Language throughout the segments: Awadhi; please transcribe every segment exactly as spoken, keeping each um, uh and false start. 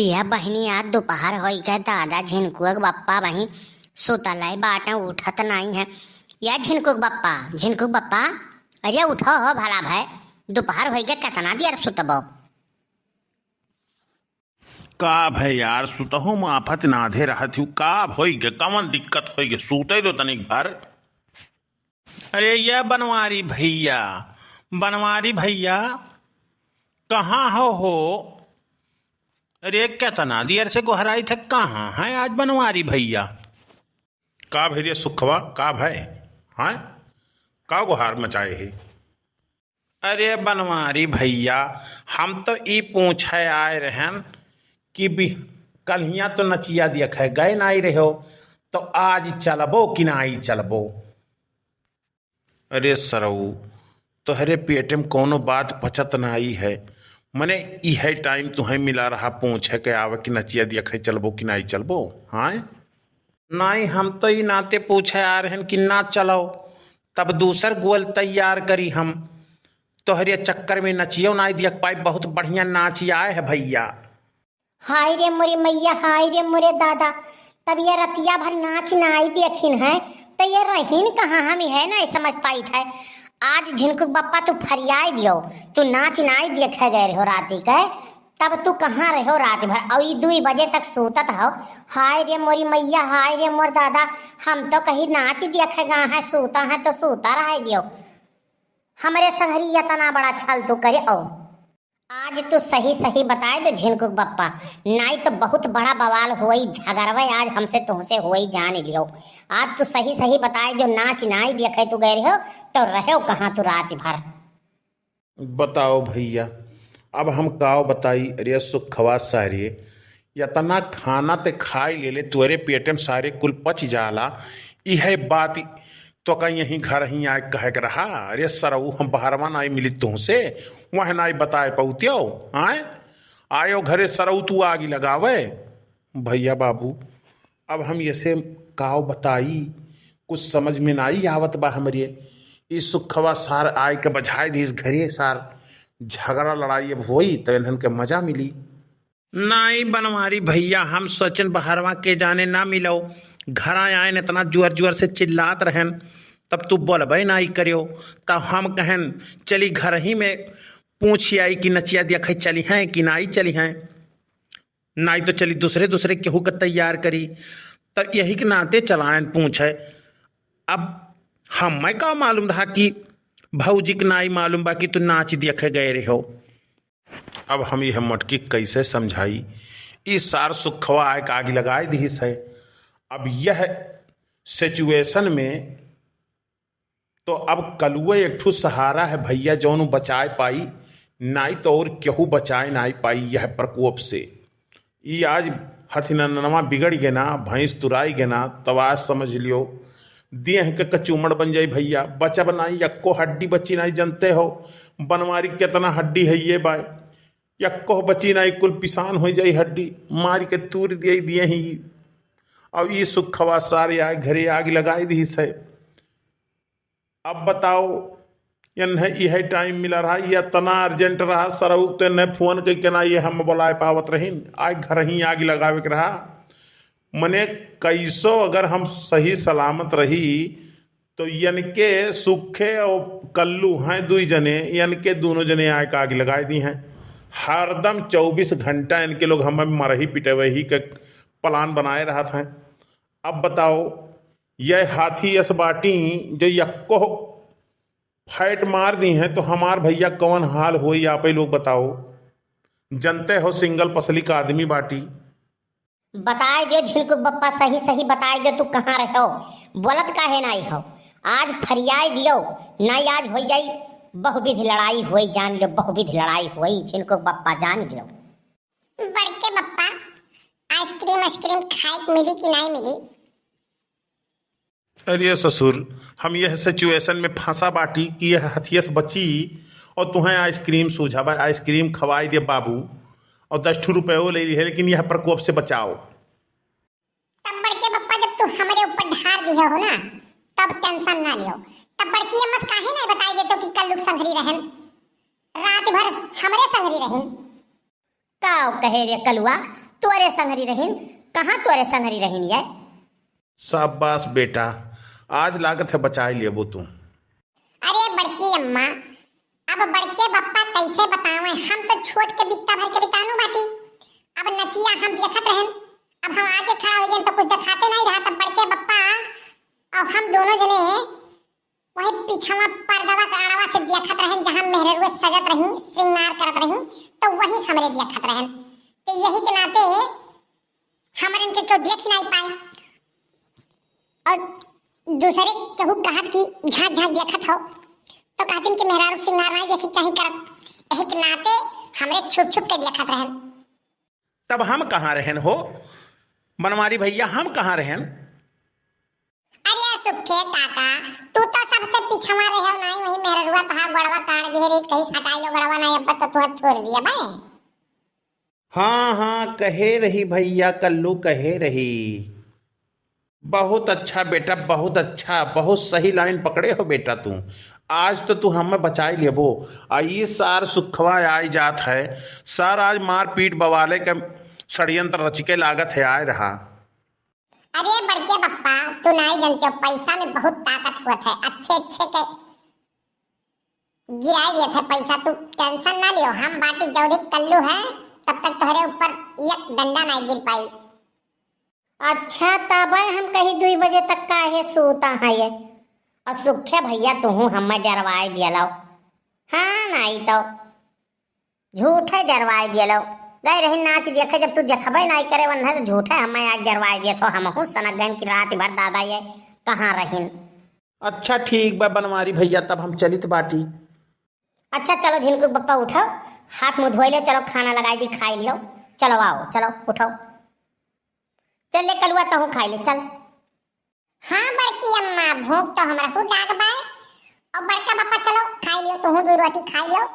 यह बहिनी, आज दोपहर होई के दादा, झिनकुक बप्पा वहीं सुतलै बाटे, उठत नाई है। या झिनकुक बप्पा, झिनकुक बप्पा, अरे उठो हो भला भय, दोपहर होई के केतना देर सुतबो? का भय यार, सुतहु में आफत नाधे रहत हूँ, का होई गे, कवन दिक्कत होई गे, सूते दो तनिक भर। अरे ये बनवारी भैया, बनवारी भैया, कहाँ हो हो? अरे केतना देर से गोहराई थे, कहाँ है आज बनवारी भैया? का भय रे सुखवा, का भय? हाँ, का गोहार मचाए है? अरे बनवारी भैया, हम तो ई पूछे आए रहन कि बि-, कल्हिया तो नचिया देखे गए नाई रहो, तो आज चलबो कि नाई चलबो? अरे सरऊ, तोहरे पेटे में कौनो बात पचत नाई है। मने इहे टाइम तुहें मिला रहा पूछे के आवे कि नचिया देखे चलबो कि नाई चलबो, हाँ? नाई, हम तो ई नाते पूछे आ रहन कि ना चलो, तब दूसर गोल तैयार करी हम। तोहरे चक्कर में नचियो नाई देख पाई, बहुत बढ़िया नाच आए है भैया। हाय रे मोरे मैया, हाय रे मोरे दादा, तब ये रतिया भर नाच नाई देखिन है, तो ये रहीन कहाँ, हम यह नाई समझ पाइत है। आज झिनकुक बप्पा तू फरियाई दियो, तू नाच नाई देखे गए रहो राती के, तब तू कहाँ रहो रात भर? और ई दुई बजे तक सूतत हो। हाय रे मोरी मैया, हाय रे मोर दादा, हम तो कहीं नाच देखे गा है, सूता है तो सूता रह दियो। हमरे संगरी इतना बड़ा छल तू करे। ओ, आज तू सही सही बताए दो झिनकुक बप्पा, नाई तो बहुत बड़ा बवाल होई, झगड़वे आज हमसे तुमसे होई जान लियो। आज तू सही सही बताए दो, नाच नाई देखे तू गए रहो, तो रहो कहाँ तू रात भर? बताओ भैया, अब हम काव बताई? अरे सुखवा सारे, यतना खाना ते खाई ले ले, तोरे पेटे में सारे कुल पच जाला। इहे बात तो का यहीं घर ही आए कहे के रहा? अरे सरऊ, हम बहरवा नाई मिली तुमसे, वह नाई बताए पौत्यो, आए आयो घरे सरऊ तू आगी लगावे। भैया बाबू, अब हम ऐसे काव बताई, कुछ समझ में नाई आवत बा हमरे। ई सुखवा सार आय के बझाए दीस घरे सार, झगड़ा लड़ाई अब होई त इन्हन के मजा मिली। नाई बनवारी भैया, हम सोचन बहरवा के जाने ना मिलो, घरा आयन इतना जोर जोर से चिल्लात रहन, तब तू बोलबे नाई करियो, तब हम कहन चली घर ही में पूछ आई कि नचिया देखे चली हैं कि नाई चली हैं। नाई तो चली दूसरे दूसरे केहू के तैयार करी, त यही के नाते चलायन पूछे। अब हमें का मालूम रहा कि भौजी के नाई मालूम बा कि तू नाच देखे गए रहो। अब हम यह मोटकी कैसे समझाई? ई सार सुखवा आए के आगी लगाए दीस है। अब यह सिचुएशन में तो अब कलुए एक ठो सहारा है भैया, जौन बचाए पाई, नाई तो और केहू बचाए नाई पाई यह प्रकोप से। ई आज हथिननवा बिगड़ गे ना, भैंस तुराई गे ना, तब आज समझ लियो, देह के कचूमड़ बन जाई भैया, बचब नाई, यक्को हड्डी बची नाई। जनते हो बनवारी केतना हड्डी है ये बाय, यक्को बची नाई, कुल पिसान हो जाई हड्डी, मारी के तूर दिए दिए ही। अब ई सुखवा सारे आए घरे आग लगाई दीस है। अब बताओ, यन्हे इहे टाइम मिला रहा, ये इतना अर्जेंट रहा, सरऊ ते ने फोन के केना ये हम बोलाए पावत रहीन, आए घर ही आग लगावे के रहा। मने कैसो अगर हम सही सलामत रही, तो यनके सुखे और कल्लू हैं दुई जने, यनके दोनों जने आए के आग लगाए दी हैं। हरदम चउबीस घंटा इनके लोग हमें मरही पिटवही के प्लान बनाए रहत हैं। अब बताओ, ये हाथी अस बाटी जो यक्को फाइट मार दी हैं, तो हमार भैया कौन हाल होई, आप ही लोग बताओ। जनते हो, सिंगल पसली का आदमी बाटी। बताए दे झिनकू बप्पा, सही सही बताए दे, तू कहाँ रहो, बोलत काहे नाई हो? आज फरियाए दियो, नाई आज होई जाई बहुविध लड़ाई होई, जान लो बहुविध लड़ाई होई, झिनकू बप्पा जान दियो। बड़के बप्पा, आइसक्रीम, आइसक्रीम खाए के मिली कि नाई मिली? अरे ससुर, हम यह सिचुएशन में फंसा बाटी कि यह हथियस बची और तुहें आइसक्रीम सूझा बा, आइसक्रीम खवाई दे बाबू, और दस ठो रुपयो ले लिहे, लेकिन यह प्रकोप से बचाओ। तब बड़के बप्पा, जब तू हमरे ऊपर ढार दिहे हो ना, तब टेंशन ना लियो। तब बड़की अम्मा से काहे नहीं बताई देतो कि कल्लू संघरी रहन, रात भर हमरे संघरी रहन। का कहे रे कलुआ, तोरे संगरी रहिन? कहाँ तोरे संगरी रहिन ये? शाबाश बेटा, आज लागत है बचाई लेबो तू। अरे बड़की अम्मा, अब बड़के बप्पा कैसे बतावे, हम तो छोट के बित्ता भर के बितानू बाटी। अब नचिया हम देखत रहन, अब हम आगे खड़ा हो गए तो कुछ दिखाते नहीं रहा, तब बड़के बप्पा और हम दोनों जने वही पिछवा पर्दवा के आड़वा से देखत रहन, जहाँ मेहररुआ सजत रही, श्रृंगार करत रही, तो वहीं से हमरे देखत रहन। तो यही के नाते हमरन के केहू देख नहीं पाए। और दूसरे केहू कहत कि झाँक झाँक देखत हो, तो कहतिन कि मेहरारू श्रृंगार नहीं देखे के चाही करत, यही के नाते हमरे छुप छुप के देखत रहन। तब हम कहाँ रहन हो बनवारी भैया, हम कहाँ रहन? अरे सुखे काका, तू तो सबसे पिछवा रहे हो, नहीं वही मेहररुआ तहार गोड़वा काट दिहे रही, कहीं हटाई लो गोड़वा, नहीं अब तो तुहर छोड़ दिया बे। हाँ हाँ, कहे रही भैया, कल्लू कहे रही। बहुत अच्छा बेटा, बहुत अच्छा, बहुत सही लाइन पकड़े हो बेटा तू। आज तो तू हमें बचाई लेबो। आ ई सार सुखवा आई जात है, सार आज मारपीट बवाले के षड्यंत्र रच के लागत है आए रहा। अरे बड़के बप्पा, तू नाई जानते हो, पैसा में बहुत ताकत होत है। अच्छे अच्छे के गिराए देत है पैसा, तू tension ना लियो। हम बाटी जौरी कल्लू है, तब तक तोहरे ऊपर एक डंडा नाई गिर पाई। अच्छा, तब हम कहीं दुई बजे तक काहे सोता है ये? और सुखे भैया, तुहू हमें डरवाए दियलो। हाँ, नाई तो झूठे डरवाए दियलो। गए रही नाच देखे, जब तू देखबे नाई करे वन्हे तो झूठे हमें आज डरवाए दिए तो हमहू सनक गए कि रात भर दादा ये कहाँ रहिन। अच्छा ठीक बा बनवारी भैया, तब हम चलित बाटी। अच्छा चलो झिनकू बप्पा उठो, हाथ मुँह धोई लो, चलो खाना लगाई दी, खाई लो, चलो आओ, चलो उठो, चल ले कलुआ तहूँ खाई ले, चल। हाँ बड़की अम्मा, भूख तो हमरा हु लाग बाय। और बड़का बप्पा चलो खाई लियो, तुहू दो रोटी खाई लियो।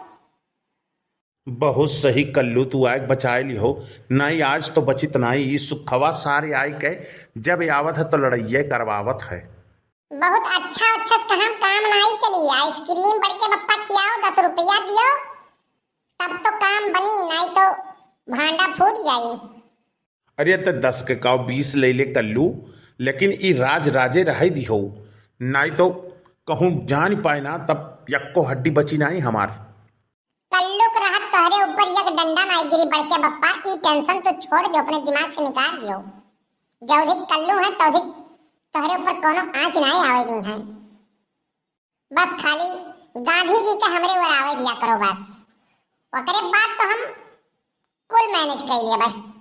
बहुत सही कल्लू, तू आए बचाए लिहो। नाई आज तो बचित नाई, ई सुखवा सारे आए के जब आवत है तो लड़ाइये करवावत है। बहुत अच्छा अच्छा से हम काम नाई चली। आइसक्रीम बड़के बप्पा खियाओ, दस रुपया दियो, तब तो काम बनी, नाई तो भांडा फूट जाई। अरे त दस के काव बीस ले ले कल्लू, लेकिन ई राज राजे रहे दिहो, नाई तो कहूँ जान पाए ना तब यक्को हड्डी बची नाई हमार। कल्लू के रहत तोहरे ऊपर एक डंडा नाई गिरी बड़के बप्पा, ई tension तो छोड़ दो, अपने दिमाग से निकाल दियो। जौधिक कल्लू है तौधिक तोहरे ऊपर कोनो आँच नाई आवे दी है। बस खाली गांधी जी के हमरे ओर आवे दिया करो बस, ओकरे बाद तो हम कुल manage कर लेबे।